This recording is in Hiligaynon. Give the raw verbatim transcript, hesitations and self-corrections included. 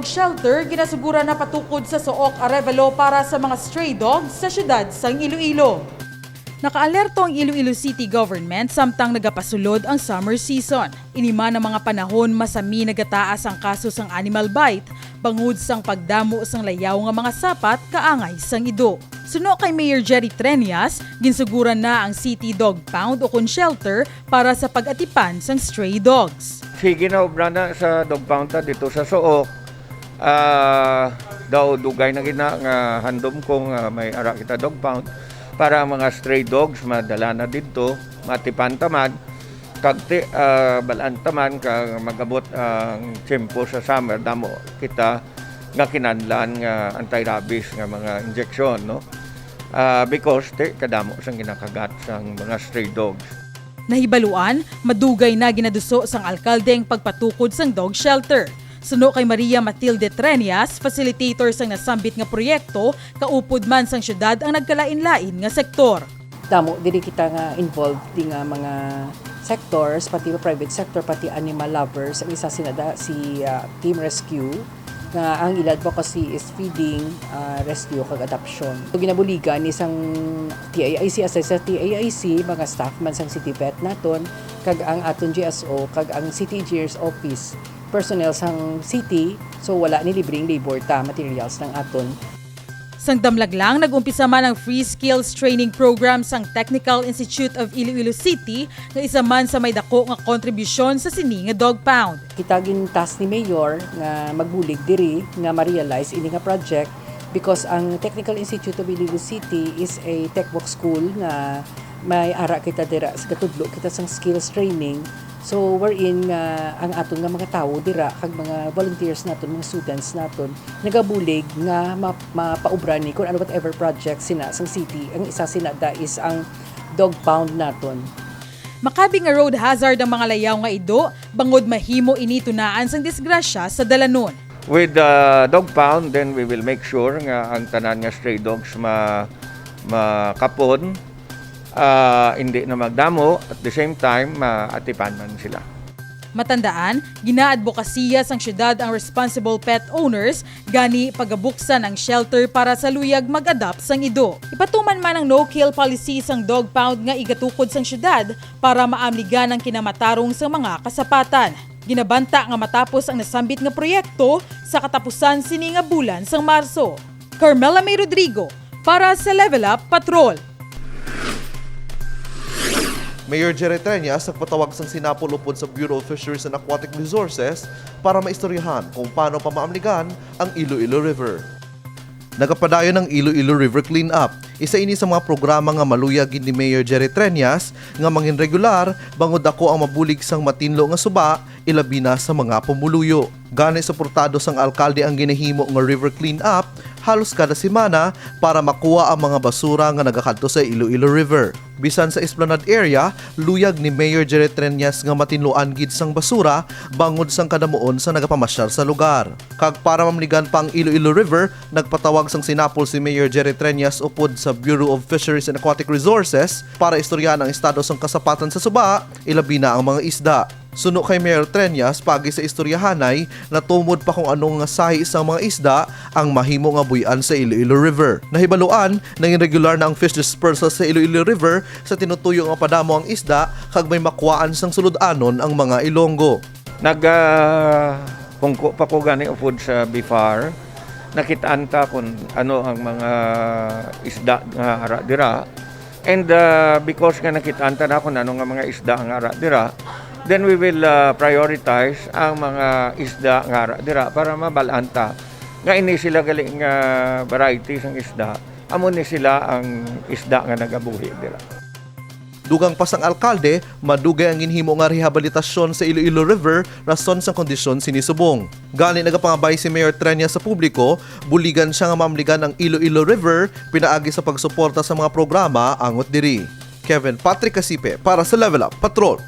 Shelter ginasuguran na patukod sa Sook, Arevalo para sa mga stray dogs sa siyudad sang Iloilo. Nakaalerto ang Iloilo City Government samtang nagapasulod ang summer season. Ini man ang mga panahon masami nagataas ang kaso sang animal bite bangod sang pagdamo sang layaw nga mga sapat kaangay sang ido. Suno kay Mayor Jerry Treñas, ginsuguran na ang City Dog Pound o kon shelter para sa pag-atipan sang stray dogs. Sige na obra na sa dog pound ta dito sa Sook. Ah, daw dugay na gina nga handom ko nga may ara kita dog pound para ang mga stray dogs madala na didto, matipan ta man, kag ti-, ah, balaan ta man kag mag-abot ang tiyempo sa summer, damo kita nga kinahanglan nga anti-rabies nga mga injection, no? Ah, because ti kadamo sang ginakagat sang mga stray dogs. Nahibaluan, madugay na ginaduso sang alkalde ang pagpatukod sang dog shelter. Suno kay Maria Matilde Treñas, facilitator sang nasambit nga proyekto, kaupod man sang siyudad ang nagkalain-lain nga sektor. Damo diri kita nga involved di nga mga sectors, pati private sector, pati animal lovers. Ang isa sina da si, ah, Team Rescue, nga ang ila advocacy is feeding, ah, rescue, kag adoption. So, ginabuligan ni sang T I I C, aside sa T I I C, mga staff man sang City Vet naton, kag ang aton G S O, kag ang City Engineers Office, personnel sang city, so wala ni libreng labor ta, materials lang aton. Sang damlag lang, nag-umpisa man ang Free Skills Training Program sang Technical Institute of Iloilo City, nga isa man sa may dako nga kontribusyon sa sini nga dog pound. Kita gin-task ni Mayor nga magbulig diri nga ma-realize ini nga project because ang Technical Institute of Iloilo City is a tech work school nga may ara kita dira sa gatudlo kita sang skills training. So, wherein nga ang aton nga mga tawo dira kag mga volunteers naton, mga students naton, nagabulig nga ma-, mapaubra ni kung ano, whatever project sina sang city. Ang isa sina da is ang dog pound naton. Makabi nga road hazard ang mga layaw nga ido, bangod mahimo ini tunaan sang disgrasya sa dalanon. With the dog pound, then we will make sure nga ang tanan nga stray dogs ma-, makapon, ah, hindi na magdamo, at the same time, maatipan man sila. Matandaan, ginaadbokasiya sang siyudad ang responsible pet owners, gani pagabuksan ang shelter para sa luyag mag-adopt sang ido. Ipatuman man ang no-kill policy sang dog pound nga igatukod sang siyudad para maamligan ang kinamatarong sang mga kasapatan. Ginabanta nga matapos ang nasambit nga proyekto sa katapusan sini nga bulan sang Marso. Carmela May Rodrigo para sa Level Up Patrol. Mayor Jerry Treñas nagpatawag sang sinapol upod sa Bureau of Fisheries and Aquatic Resources para maistoryahan kung paano pamaamligan ang Iloilo River. Nagapadayon ang Iloilo River Cleanup. Isa ini sa mga programa nga maluyag gid ni Mayor Jerry Treñas nga mangin regular bangod ako ang mabulig sang matinlo nga suba, ilabi na sa mga pumuluyo. Gani, suportado sang alkalde ang ginahimo nga river cleanup halos kada semana para makuha ang mga basura nga nagakadto sa Iloilo River. Bisan sa Esplanade area, luyag ni Mayor Jerry Treñas nga matinluan gid sang basura bangod sang kadamuon sa nagapamasyar sa lugar. Kag para mamligan pa ang Iloilo River, nagpatawag sang sinapol si Mayor Jerry Treñas upod sa Bureau of Fisheries and Aquatic Resources para istoryahan ang estado sang kasapatan sa suba, ilabi na ang mga isda. Suno kay Mayor Treñas, paagi sa istoryahanay, natumod pa kung ano nga sahi sang mga isda ang mahimo nga buy-an sa Iloilo River. Nahibaluan, nangin regular na ang fish dispersal sa Iloilo River sa tinutuyo nga padamo ang isda kag may makuhaan sang sulod-anon ang mga Ilonggo. Nag, ah, pungko pa ko gani upod sa BFAR. Nakitaan ta kung ano ang mga isda nga ara dira. And, ah, because nga nakitaan ta na kung ano nga mga isda nga ara dira, then we will, ah, prioritize ang mga isda nga ara dira para mabal-an ta nga ini sila gali nga variety sang isda, amo ni sila ang isda nga nagabuhi dira. Dugang pa sang alkalde, madugay ang ginhimo nga rehabilitasyon sa Iloilo River rason sang kondisyon sini subong. Gani, nagapangabay si Mayor Treñas sa publiko, buligan siya nga maamligan ang Iloilo River pinaagi sa pagsuporta sa mga programa angot diri. Kevin Patrick Casipe para sa Level Up Patrol.